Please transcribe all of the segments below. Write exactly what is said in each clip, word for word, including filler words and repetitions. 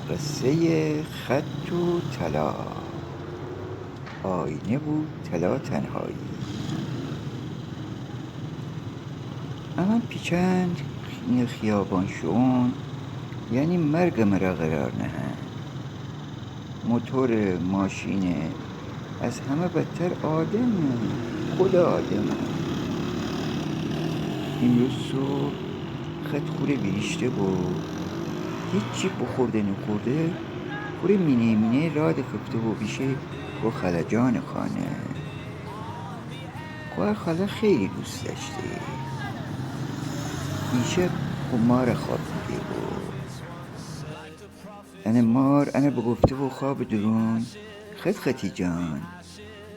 قصهٔ خط و طلا. آینه و طلا تنهایی. امأن پیچند خیابان شوئون، یعنی مرگ مرا قرار نهند. موتور، ماشین، از همه بدتر آدم، خود آدم. ایمروز صبح خط خوره ویریشته بو، هیچی بوخورده نوخورده، خوره مینه مینه راه دکفته بو بیشه خو خاله جان خانه. خو خاله خیلی دوست دأشته. دیشب خو مار خواب دیده بو. انه مار انه بگفته بو خواب دورون: خط خطی جان،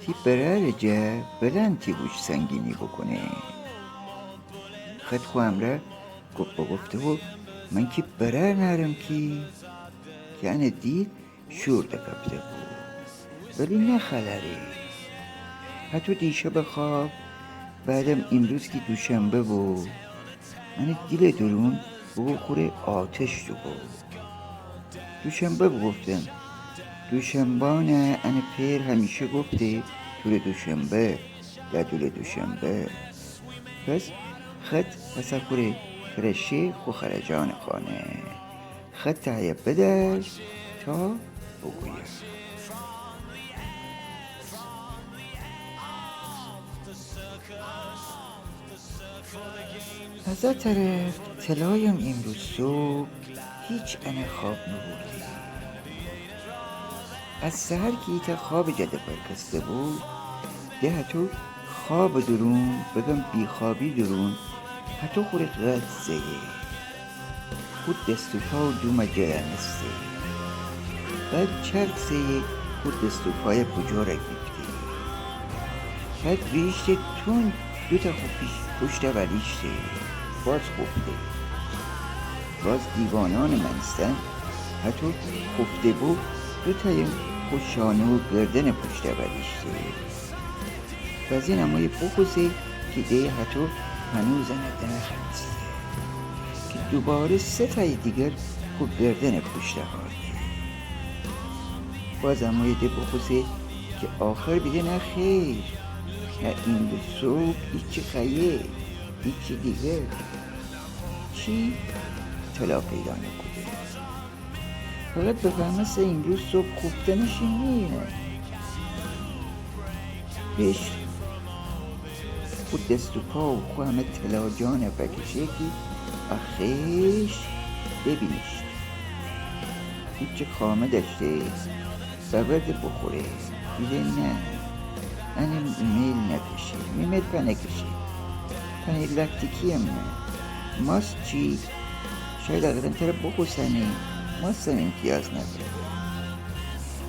تی برأرٚ جا بلند تی گوش سنگینی بوکونه. خط خو امرأ گفت بگفته بو: من کی برأر نأرم کی. کی انه دید شور دکفته بو، ولی نه خلأری. هتو دیشبٚ خواب، بعدم ایمروز کی دوشنبه بو، انه دیلٚ دورون بوگو خوره آتش دوبو. دوشنبه بوگفتم. دوشنبانه انه پئر همیشه گفته تورٚ دوشنبه، ددولٚ دوشنبه. پس خط هسه خوره ترشه خو خاله جانٚ خانه. خط هیه بدأشت تا بوگویم. از ا طرف طلایم ایمروز صبح هیچ انه خواب نوبورده. از سحر کی ایتأ خوابٚ جا دپرکسته بو، ده هتو خوابٚ دورون، بگم بیخوابی دورون، هتو خوره غلط زه‌یه. خو دست و پا و دومه جا نسته. بعد چرخ زه‌یه، خو دست و پایه بوجور گیفته. بعد ویریشته تون دوتأ خو پیش-، پوشته ولیشته. باز خوفته. باز دیوانانٚ مأنستن هتو خوفته بو، دوتأیم خو شانه و گردنٚ پوشته ولیشته. بازین امویه بوخوسه کی ده هتو هنوز انه دنخوأنسته. کی دوباره سه تأی دیگر خو گردنٚ پوشته آورده. باز امویه ده بوخوسه کی آخر بیده نه خیر، نه ایمروز صبح ایچی خوأیه، ایچی دیگر. چی طلا پیدا نوکوده. فقط بفهمسته ایمروز صبح خوفتنشی نییه. پیش خو دست و پا و خو همه طلا جانه بکشه کی آخیش ببینیشت. هیچی خامه دأشته، بأورده بوخوره. بیده نه، انه می میل نکشه، می میل پنکشه. پنیر لاکتیکی‌یم نه. ماست چی؟ شاید اقدم تره بوخوسنه، ماستم امتیاز ندأره.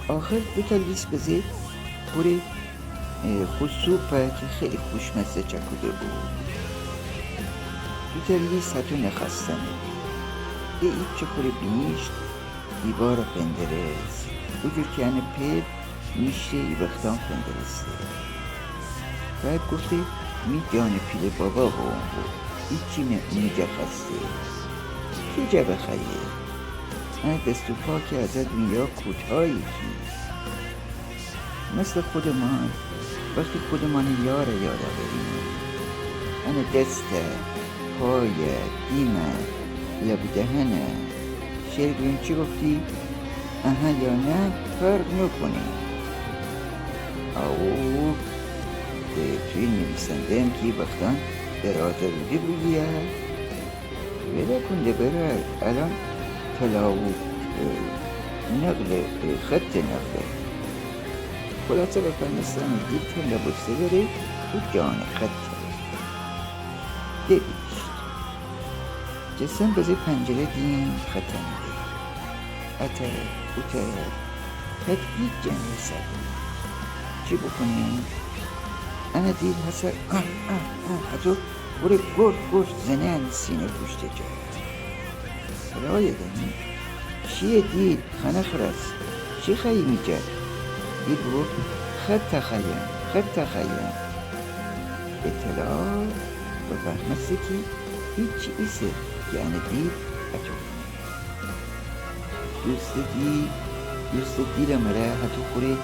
آخر دوتأ لیس بزه خوره، اه، خو سوپه کی خیلی خوشمزه چکوده بو. دوتأ لیس هتو نخأستنه. ده ایچی خوره بینیشت، دیواره فندرست، اوجور کی انه پئر نیشته ای وختان فندرسته. بعد گفته: می جانٚ پیله بابا قوم بو، ایچی می جا خوأسته. کی جا بخوأیه؟ انه دست و پا کی از ا دونیا کوتایه کی. مثلٚ خودمان، وختی خودمانٚ یاره یاد آوریم، انه دسته، پایه، دیمه، لب و دهنه، شعر گویم چی گفتی؟ اها یا نه فرق نوکونه. او، ده توی نویسنده‌یم کی وختان دراز آلوده بویه. ولا کون ده برار، الأن طلا و، اه، نقل، اه، خط نقل. خلاصه بفهمستم دید تله بوسته دره و جانٚ خط ببینیشت. جسم بزه پنجره دیم خطنده. ا طرف، او طرف، خط هیچ جا نیسه. چی بوکونه؟ انه دید هسه، اه، اه، اه، هتو خوره گرد گرد زنه انه سینه پوشته جا. رایه دنی، چیه دید، خانه خرس، چی خوأیی می جا؟ دید بوگفت: خط خوأیم، خط خوأیم. به طلا بفهمسته کی هیچی ایسه کی انه دید هتو. دوسته دیل، دوسته دیل مره هتو خوره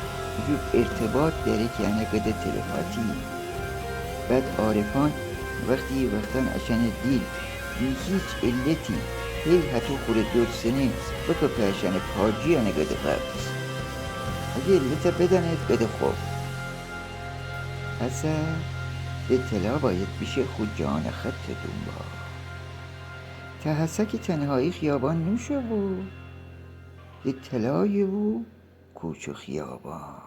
جور ارتباط دأره کی انه گده تلپاتی. بعد عارفأن وختی وختأن اشأنه دیل بی هیچ علتی هی هتو خوره دورسنه، بکفه اشأنه پاجی انه گده غبس. اگه علته بدأنید گده خب. هسه ده طلا بأید بیشه خو جانه خط دونبال. تا هسه کی تنهایی خیابان نوشه بو، ده طلایه بو کوچه خیابان.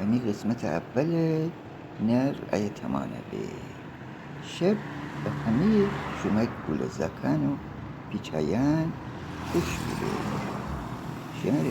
امی قسمت اول نر ایه تمانه به. شب به همه شومه گولزاکأن و پیچایأن خوش ببه. شهر